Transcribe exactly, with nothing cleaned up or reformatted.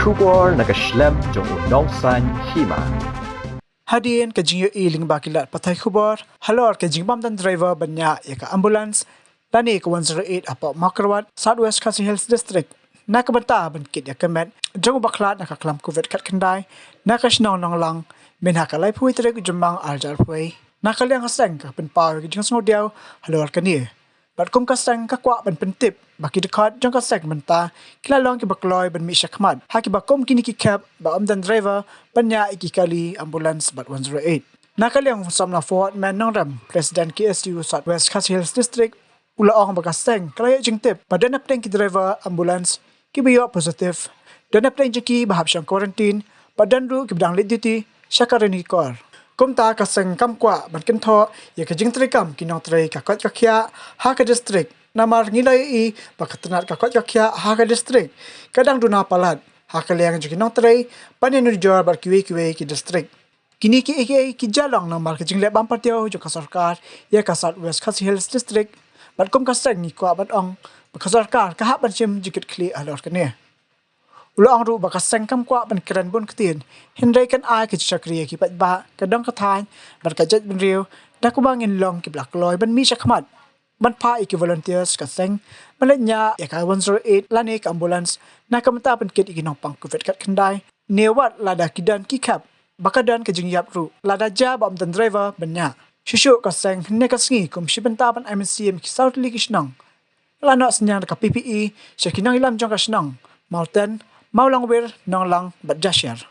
Khubor na ka shlem jong u nongsan hima. Hadien ka jingïohi lyngba ki lad pathai khubor halor ka jingbym don driver ban ñiah ïa ka ambulance lane ka one zero eight hapoh Mawkyrwat, South West Khasi Hills District, na ka bynta ban kit ïa ka met jong u bakhlad na ka klam covid khatkhyndai na ka shnong Nonglang, mynha ka laiphew tarik u Jymmang arhajar arphew. Na ka liang ka seng ka pynpaw ïa ka jingsngewdiaw halor kane. Bad kum ka seng ka kwah ban pyntip ba ki dkhot jong ka seng mynta ki la long kiba kloi ban mih shakhmat ha kiba kum kine ki khep ba ym don driver ban ñiah ïa ki kali ambulance bad one zero eight. Na ka liang u samla Forward Man Nongrem, President K S U South West Khasi Hills District, u la ong ba ka seng ka la ïoh jingtip ba don hapdeng ki driver ambulance kiba ïoh positive, don hapdeng jong ki ba hap shong quarantine, bad don ruh kiba dang leit duty sha ka Ranikor. Kumta ka seng kam kwah ban kynthoh ïa ka jingtrei kam ki nongtrei ka koit ka khiah ha ka district, namar ngi la ïohi ba ka tnat ka koit ka khiah ha ka district ka dang duna palat ha ka liang jong ki nongtrei ban ïanujor bad kiwei kiwei ki district. Kine kiei kiei ki jia long namar ka jingleh bym patiaw jong ka sorkar ïa ka South West Khasi Hills District, bad kum ka seng ngi kwah ban ong ba ka sorkar ka hap ban shim jingkitkhlieh halor kane. U la ong ruh ba ka seng kam kwah ban kren bun ktien, hynrei kan ai ka jingshakri ïa ki paidbah, ka dong ka thaiñ bad ka jaitbynriew da kaba ngin long kiba la kloi ban mih shakhmat ban phah ïa ki volunteers ka seng ban leit ñiah ïa ka one zero eight lane ka ambulance na ka bynta ban kit ïa ki nongpang covid khatkhyndai, ne wat lada ki don ki khep ba ka don ka jingïap ruh lada jia ba ym don driver ban ñiah. Shuh shuh ka seng hynne ka sngi kum shi bynta ban ai mynsiem ïa ki saw tylli ki shnong, la noh synñiang da ka P P E sha ki nongïalam jong ka shnong, Mawten, Mawlangwir, Nonglang bad Jashiar.